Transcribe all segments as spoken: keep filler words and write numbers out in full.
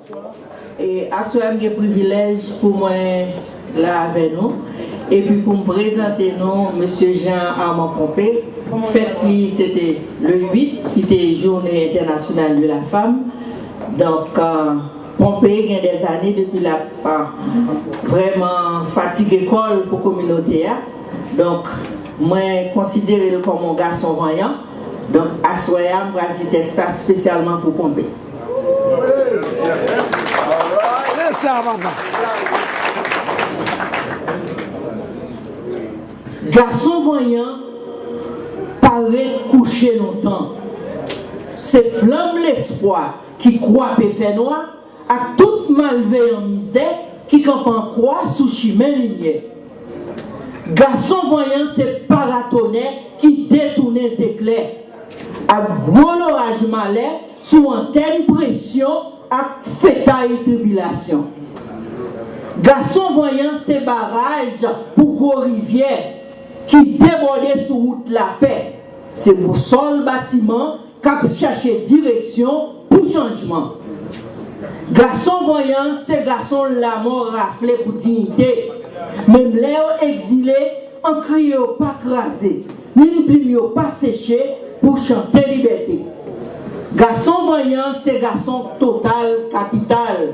E aswè a m gen privilèj pou mwen la avè nou, epi pou m prezante nou Mesye Jean Armand Pompée. Fèt li se te le uit, ki te Journée Internationale de la Femme. Donk, euh, Pompée gen dèzane depi l ap, euh, vrèman fatige kò l pou kominote a. Donk, mwen konsidere l kòm yon gason vanyan. Donk, aswè a, m pral di tèks sa espesyalman pou Pompée. Gason vanyan pa ret kouche lontan. Se flanm lespwa ki kwape fènwa ak tout malveyan mizè ki kanpe an kwa sou chimen limyè. Gason vanyan se paratonè ki detounen zeklè ak gwo loraj malè sou antèn presyon ak fetay tribilasyon. Gason vanyan se baraj pou gwo rivyè ki debòde sou wout lapè. Se bousòl batiman k ap chache direksyon pou chanjman. Gason vanyan se gason lanmò rafle pou diyite. Menm lè yo egzile, ankri yo pa kraze, ni plim yo pa seche pou chante libète. Gason vanyan se gason total kapital,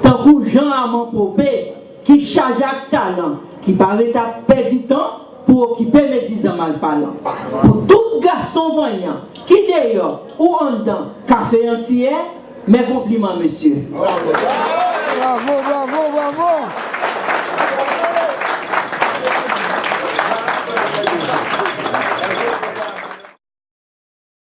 tankou Jean Armand Pompée, ki chaje ak talan, ki pa ret ap pèdi tan pou okipe medizan malpalan. Pou tout gason vanyan, ki deyò ou anndan kafe antiyè, men konpliman, mesye. Bravo, bravo.